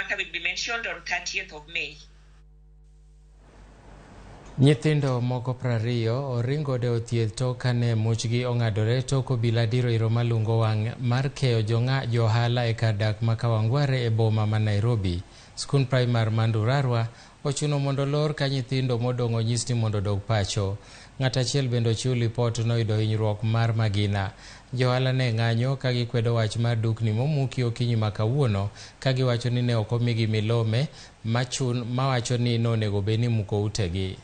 matter will be mentioned on 30th of May. Nyithindo moko 20 oring godo e od thieth tok kane muchgi ong'adore tok obila diro iro malungo wang' mar keyo jong'a johala e kar dak ma Kawangware e boma ma Nairobi. Skund primar ma Ndurarwa ochuno mondo olor ka nyithindo modong' onyis ni mondo odog pacho. Ng'at achiel bende ochiw lipot noyudo hinyruok mar magina. Johala ne ng'anyo ka gikwedo wach mar dukni momuki okinyi ma kawuono ka giwacho ni ne ok omigi milome machun mawacho ni nonego bed ni imuko utegi.